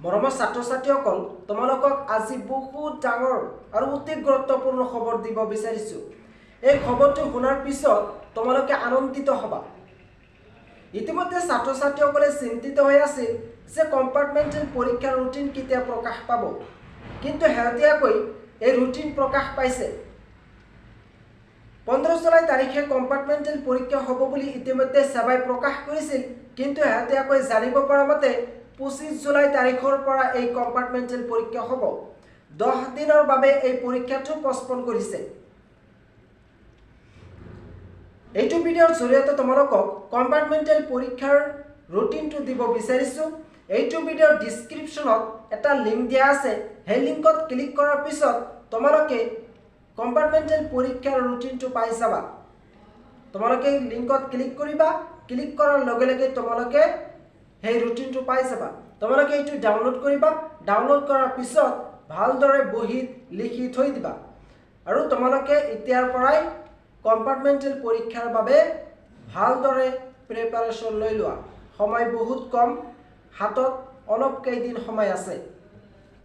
মৰমৰ ছাত্ৰ ছাত্ৰীসকল, তোমালোকক আজি বহুত ডাঙৰ আৰু অতি গুৰুত্বপূৰ্ণ খবৰ দিব বিচাৰিছোঁ। এই খবৰটো শুনাৰ পিছত তোমালোকে আনন্দিত হ'বা। ইতিমধ্যে ছাত্ৰ ছাত্ৰীসকলে চিন্তিত হৈ আছিল যে কম্পাৰ্টমেণ্টেল পৰীক্ষাৰ ৰুটিন কেতিয়া প্ৰকাশ পাব, কিন্তু শেহতীয়াকৈ এই ৰুটিন প্ৰকাশ পাইছে। 15 জুলাই তাৰিখে কম্পাৰ্টমেণ্টেল পৰীক্ষা হ'ব বুলি ইতিমধ্যে ছেবাই প্ৰকাশ কৰিছিল, কিন্তু শেহতীয়াকৈ জানিব পৰা মতে 25 জুলাই তাৰিখৰ পৰা এই কম্পাৰ্টমেণ্টেল পৰীক্ষা হ'ব। 10 দিনৰ বাবে এই পৰীক্ষাটো পষ্টপন কৰিছে। এইটো ভিডিঅ'ৰ জৰিয়তে তোমালোকক কম্পাৰ্টমেণ্টেল পৰীক্ষাৰ ৰুটিনটো দিব বিচাৰিছোঁ। এইটো ভিডিঅ'ৰ ডিছক্ৰিপশ্যনত এটা লিংক দিয়া আছে, সেই লিংকত ক্লিক কৰাৰ পিছত তোমালোকে কম্পাৰ্টমেণ্টেল পৰীক্ষাৰ ৰুটিনটো পাই যাবা। তোমালোকে লিংকত ক্লিক কৰিবা, ক্লিক কৰাৰ লগে লগে তোমালোকে সেই ৰুটিনটো পাই যাবা। তোমালোকে এইটো ডাউনলোড কৰিবা, ডাউনলোড কৰাৰ পিছত ভালদৰে বহীত লিখি থৈ দিবা আৰু তোমালোকে এতিয়াৰ পৰাই কম্পাৰ্টমেণ্টেল পৰীক্ষাৰ বাবে ভালদৰে প্ৰিপাৰেশ্যন লৈ লোৱা। সময় বহুত কম, হাতত অলপ কেইদিন সময় আছে।